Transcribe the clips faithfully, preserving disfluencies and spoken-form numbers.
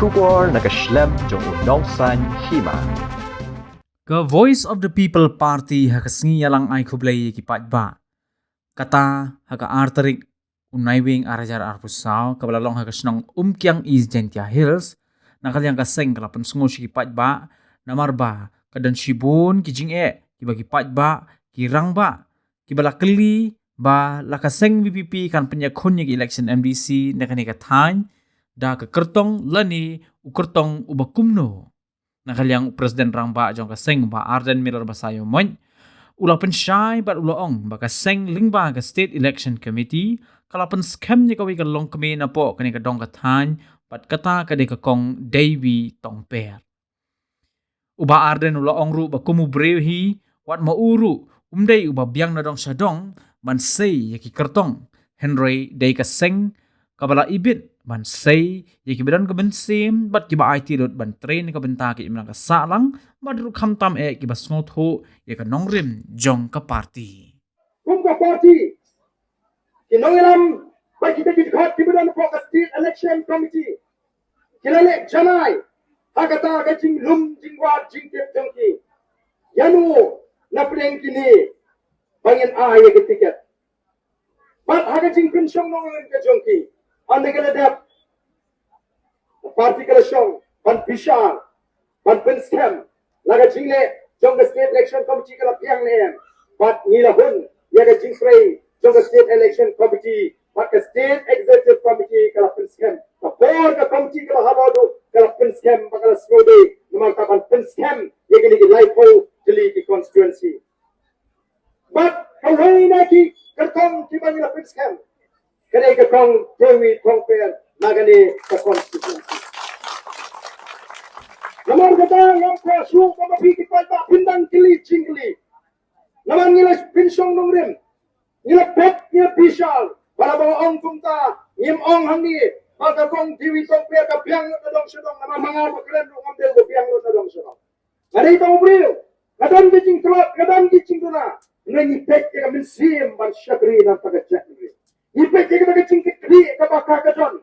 Khubor na ka shlem jong u nongsaiñ hima. Ka Voice of the People Party ha ka sngi ïalang ai khublei ïa ki paidbah. Kata ha ka ar tarik u Naiwieng ar hajar arphew saw kaba la long ha ka shnong Umkiang East Jaintia Hills, na ka liang ka seng ka la pynsngew sha ki paidbah namar ba ka don shibun ki jingeh kiba ki paidbah ki rangbah kiba la kylli ba la ka seng V P P kan pynïakhun ïa ka election M D C na kane ka thaiñ da ka kyrtong lane u kyrtong uba kumno. Na ka liang u President Rangbah jong ka seng Bah Ardent Miller Basaiawmoit u la pynshai bad u la ong ba ka seng lyngba ka State Election Committee ka la pynskhem ïa kawei ka longkmie napoh kane ka dong ka thaiñ bad kata ka dei ka Kong Dewi Tongper. U Bah Ardent u la ong ruh ba kum u briew hi, wat ma u ruh um dei uba biang na dong sha dong ban sei ïa ki kyrtong, hynrei dei ka seng kaba la ibit ban sei ïa kiba don ka mynsiem bad kiba aiti lut ban trei na ka bynta ka imlang ka sahlang bad ruh khamtam eh kiba sngewthuh ïa ka nongrim jong ka party. Kum ka party, ki nongïalam bad kita ki dkhot kiba don hapoh ka State Election Committee ki la leh janai ha kata ka jinglum jingwad jingtip jong ki ïano na pdeng kine ba ngin ai ïa ka tiket. Bad ha ka jingpynshong nongrim ka jong ki, hynda ka la dep, party ka la shong ban bishar, ban pynskhem. La ka jingleh jong ka State Election Committee ka la biang ne em, bad ngi la hun ïa ka jingtrei jong ka State Election Committee bad ka State Executive Committee ka la pynskhem. Ka por ka committee ka la haroh duh ka la pynskhem bad ka la sngewdei namar ka ban pynskhem ïa kine ki laiphew tylli ki constituency. Bad kawei na ki kyrtong kiba ngi la pynskhem ka dei ka Kong Dewi Tongper na kane ka constituency. Namar kata ngam kwah shuh ba ma phi ki paidbah phin dang kylli jingkylli. Namar ngi la pynshong nongrim, ngi la peit, ngi la bishar, ba la ba ong kumta, ngim ong hangne ba ka Kong Dewi Tongper ka biang lut na dong sha dong, namar ma nga ba kren ruh ngam dei ba biang lut na dong sha dong. Nga dei tang u briew, nga don ki jingtlot, nga don ki jingduna. Hynrei ngi peit ïa ka mynsiem ban shakri na ka bynta ka jaitbynriew. Ngi peit ïa kata ka jingkitkhlieh kaba ka ka don.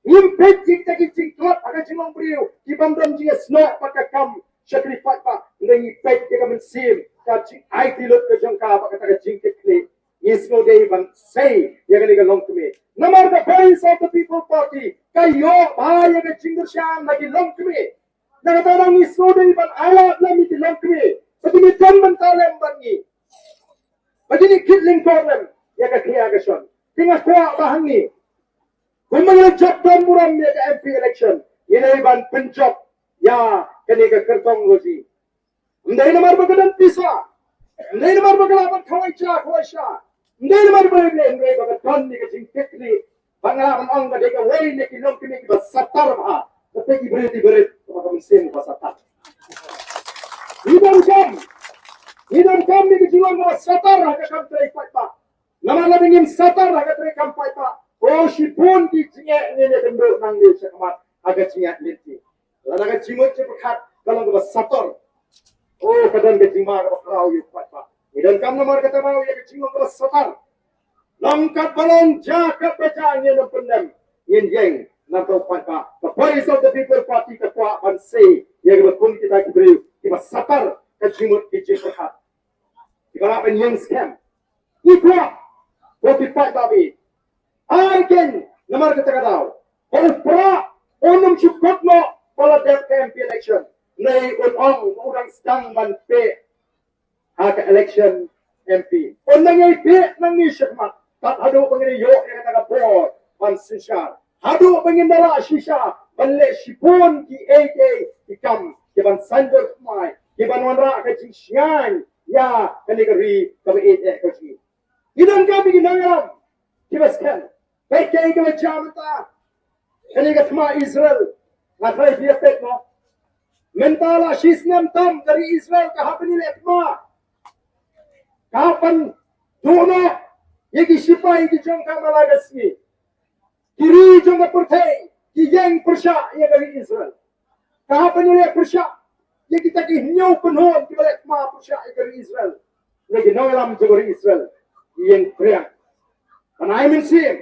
Ngim peit ïa kita ki jingtlot ha ka jinglong briew, ki bym don jingïasnoh bad ka kam shakri paidbah. Hynrei ngi peit ïa ka mynsiem, ka jingaiti lut ka jong ka bad kata ka jingkitkhlieh. Ngi sngewdei ban sei ïa kane ka longkmie. Namar ka Voice of the People Party ka ïoh bha ïa ka jingkyrshan na ki longkmie. Na kata daw ngi sngewdei ban ailad lem ïa ki longkmie ba kin ïakhun bynta lem bad ngi, ba kin ïakhun lyngkor lem ïa ka khia ka shon. Te nga kwah ba hangne, kumba ngi la jop don burom ïa ka M P election, ngi dei ban pynjop ïa kane ka kyrtong loji. Ym dei namar ba ka don pisa, ym dei namar ba ka lah ban khawai ja khawai sha, ym dei namar ba ka, hynrei ba ka don ïa ka jingkitkhlieh. Ba nga lah ban ong ba dei kawei na ki longkmie kiba satar bha. Kata ki briew ki briew kaba ka mynsiem ba satar. Ngi donkam, ngi donkam ïa ka jinglong kaba satar ha ka kam trei paidbah. Namar lada ngim satar ha ka trei kam paidbah, ko shibun ki jingeh ngin ïakynduh nangne shakhmat ha ka jingïaid lynti. Lada ka jingmut jingpyrkhat ka long kaba satar, o, ka don ka jingma kaba khraw ïa u paidbah. Ngi donkam namar kata ruh ïa ka jinglong kaba satar. Long katba long, jia katba jia, ngin ym pyndem, ngin ïeng namar u paidbah. Ka Voice of the People Party ka kwah ban sei ïa kaba kum kita ki briew kiba satar ka jingmut ki jingpyrkhat. Kiba lah ban ïeng skhem. Ngi kwah, ko ki paidbah, ba ai keiñ namar kata ka daw, ba u Prah un ym shu kut noh ba la dep ka M P election. Hynrei un ong ba u dang sdang ban peh ha ka election M P. Un dang ïai peh nangne shakhmat, tad haduh ba ngin ïoh ïa kata ka bor ban synshar, haduh ba ngin da lah shisha ban leh shibun kiei kiei ki kam kiban saiñdur thymmai, kiban wanrah ka jingshngaiñ ïa kane ka ri kaba ïeit eh ka jong ngi. Ngi donkam ïa ki nongïalam kiba skhem. Peit kaei kaba jia mynta, kane ka thma Israel. Nga tharai phi ïa peit mo. Mynta la shisnem tam ka ri Israel ka hap ban ïaleh thma, ka hap ban duh noh ïa ki shipai ki jong ka man la ka sngi. Ki ri jong ka pyrthei ki ïeng pyrshah ïa ka ri Israel. Ka hap ban ïaleh pyrshah ïa kita ki hynñiew kynhun kiba leh thma pyrshah ïa ka ri Israel. Lei ki nongïalam jong ka ri Israel ki ïeng pyrshah. Ban ai mynsiem,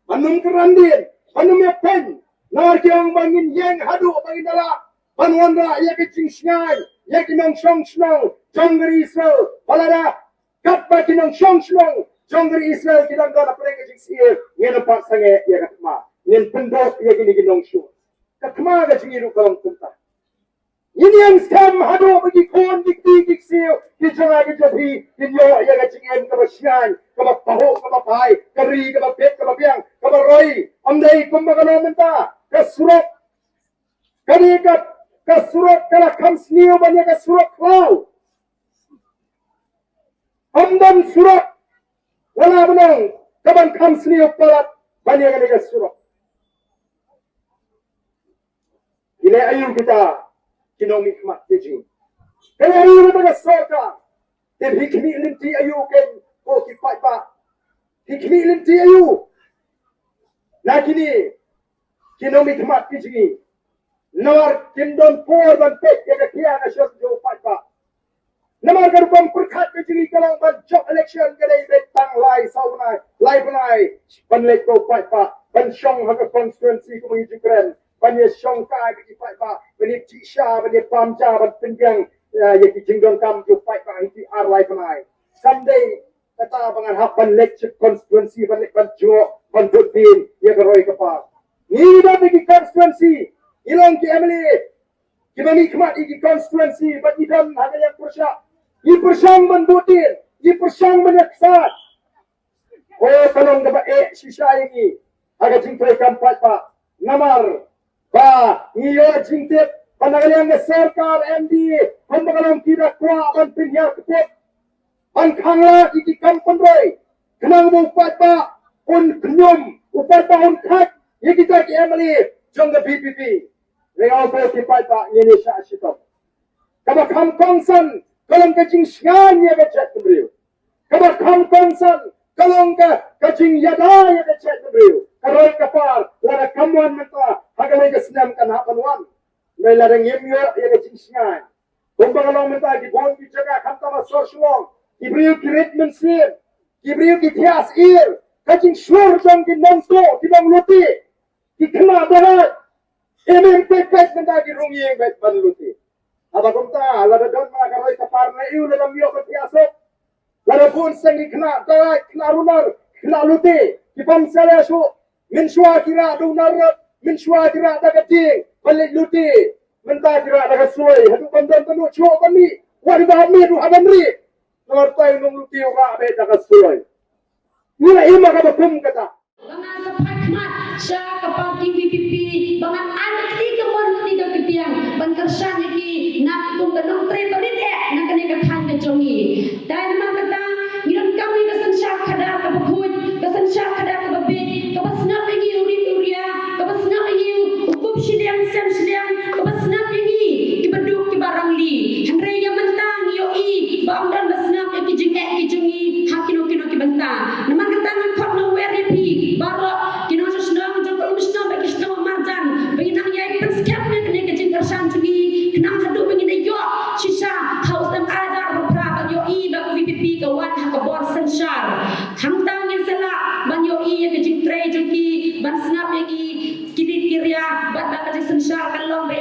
ban ym kyrandien, ban ym ïapeiñ, Namar ki ong ba ngin ïeng haduh ba ngin da lah ban wanrah ïa ka jingshngaiñ ïa ki nongshong shnong jong ka ri Israel. Ba lada katba ki nongshong shnong jong ka ri Israel ki dang don hapdeng ka jingsyier, ngin ym pat sangeh ïa ka thma. Ngin pynduh ïa kine ki nongshong. Ka thma ka jong ngi ruh ka long kumta. Ngin ïeng skhem haduh ba ki khun ki kti ki ksiew ki jong nga ki jong phi kin ïoh ïa ka jingim kaba shngaiñ, kaba pahuh, kaba phai, ka ri kaba bit kaba biang, kaba roi. Ym dei kumba ka long mynta. Ka surok, ka dei ka, ka surok ka la kham sniew ban ïa ka surok khlaw. Ym don surok lada ban ong ka ban kham sniew palat ban ïa kane ka surok. Ki leh aïu kita ki nongmihkhmat ki jong ngi? Ka leh aïu kata ka sorkar? Te phi khmih lynti aïu kein ko ki paidbah? Phi khmih lynti aïu na kine ki nongmihkhmat ki jong ngi? Namar kim don por ban peit ïa ka khia ka shon jong u paidbah. Namar ka rukom pyrkhat ka jong ngi ka long ban jop election ka dei beit tang lai saw bnai, lai bnai ban leit ko paidbah, ban shong ha ka constituency kumba ngi ju kren, ban ïa shongkai bad ki paidbah, ban ïa jingshisha, ban ïa pam ja, ban pynbiang ïa ki jingdonkam jong u paidbah ha ki ar lai bnai. Kam dei kata ba ngan hap ban leit sha constituency, ban leit ban jngoh, ban vote din ïa ka roi ka par. Ngi don ha ki constituency, ngi long ki M L A kiba mihkhmat ïa ki constituency, bad ngi don ha ka liang pyrshah. Ngi pyrshang ban vote din, ngi pyrshang ban ïa ksat. Ko ka long kaba eh shisha ïa ngi ha ka jingtrei kam paidbah. Namar ba ngi ïoh jingtip ba na ka liang ka sorkar M D A kumba ka long ki da kwah ban pynhiar kput, ban khanglad ïa ki kam pynroi, khnang ba u paidbah un khñium, u paidbah un khait ïa kita ki M L A jong ka V P P. Lei ong ko ki paidbah, ngin ïa shah shitom. Kaba kham kongsan ka long ka jingshngaiñ ïa ka jaitbynriew. Kaba kham kongsan ka long ka, ka jingïada ïa ka jaitbynriew. Ka roi ka par lada kam wan mynta, ha kawei ka snem kan hap ban wan. Hynrei lada ngim ïoh ïa ka jingshngaiñ, kumba ka long mynta, ki bun ki jaka khamtam ha sor Shillong, ki briew ki rit mynsiem, ki briew ki thiah syier, ka jingshlur jong ki nongtuh ki nonglute, ki khynnah baroh. Em em peit peit mynta ki rung ïing beit ban lute. Haba kumta lada don ma ka roi ka par, lada ïoh ban thiah suk, lada bun seng ki khynnah baroh, khynnah runar, khynnah lute, ki pang sala shuh. Mynshuwa ki rah da u narrep, mynshuwa ki rah da ka dieng ban leit lute. Mynta ki rah da ka suloi, haduh ban don tanu shuh ban mih, wat ba mih ruh ha ban ri. Namar tai nonglute u rah beit da ka suloi. Ngi la im ha kaba kum kata. Ba ngan sa phai khmat sha ka party V P P, ba ngan ai ka kti kamon kti ka ktiang ban kyrshan ïa ki na kum ka nongtrei barit eh na kane ka thaiñ ka jong ngi. Dei namar kata ngi donkam ïa ka synshar khadar kaba khuid, ka synshar khadar kaba bieit, kaba sngap ïa ngi u rit u ria, kaba sngap ïa ngi u kup shiliang sem shiliang, kaba sngap ïa ngi kiba duk kiba rangli. Hynrei ïa mynta ngi ïohi ba ym don ba sngap ïa ki jingeh ki jong ngi ha kino kino ki bynta. Namar kata ngan khot nongwer ïa phi baroh ki nongshong shnong jong ka Umshnong bad ki shnong marjan ba ngin nang ïai pynskhem ïa kane ka jingkyrshan jong ngi, khnang haduh ba ngin ïoh shisha ha u snem ar hajar arphew phra ban ïohi ba ka V P P ka wan ha ka bor synshar. Hangta ngin sa lah ban ïohi ïa ka jingtrei jong ki ban sngap ïa ngi ki rit ki ria, bad ba ka jingsynshar kan long ba